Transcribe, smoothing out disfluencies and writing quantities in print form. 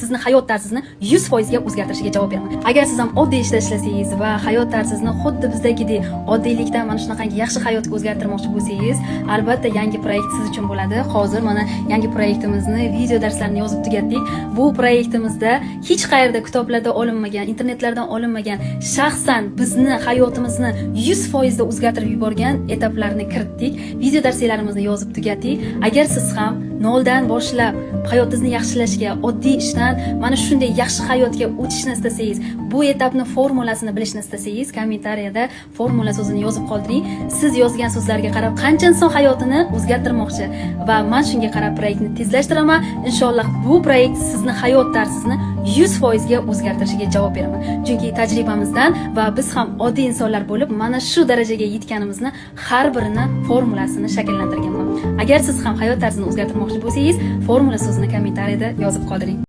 Sizni hayot tarzingizni 100% ga o'zgartirishiga javob beraman. Agar siz ham oddiy ishda ishlasangiz va hayot tarzingizni xuddi bizdagidek oddiylikdan mana shunaqangi yaxshi hayotga o'zgartirmoqchi bo'lsangiz, albatta, yangi proyekt siz uchun bo'ladi. Hozir mana yangi proyektimizni video darslarini yozib tugatdik. Bu proyektimizda hech qayerda kitoblarda olinmagan, internetlardan olinmagan, shaxsan bizni hayotimizni 100% da o'zgartirib yuborgan etaplarni kiritdik. Video darslarimizni yozib tugatdik. Agar siz ham noldan boshlab hayotingizni yaxshilashga, oddiy ishdan mana shunday yaxshi hayotga o'tishni istasangiz, bu etapni formulasini bilishni istasangiz, kommentariyada "formula" so'zini yozib qoldiring. Siz yozgan so'zlarga qarab qancha inson hayotini o'zgartirmoqchi va man shunga qarab proyektni tezlashtiraman. Inshaalloh, bu proyekt sizni hayot tarzingizni 100% ga o'zgartirishiga javob beraman. Chunki tajribamizdan va biz ham oddiy insonlar bo'lib mana shu darajaga yetganimizni har birini formulasini shakllantirganman. Agar siz ham hayot tarzini o'zgartirmoqchi bo'lsangiz, "formula" so'zini kommentariyada yozib qoldiring.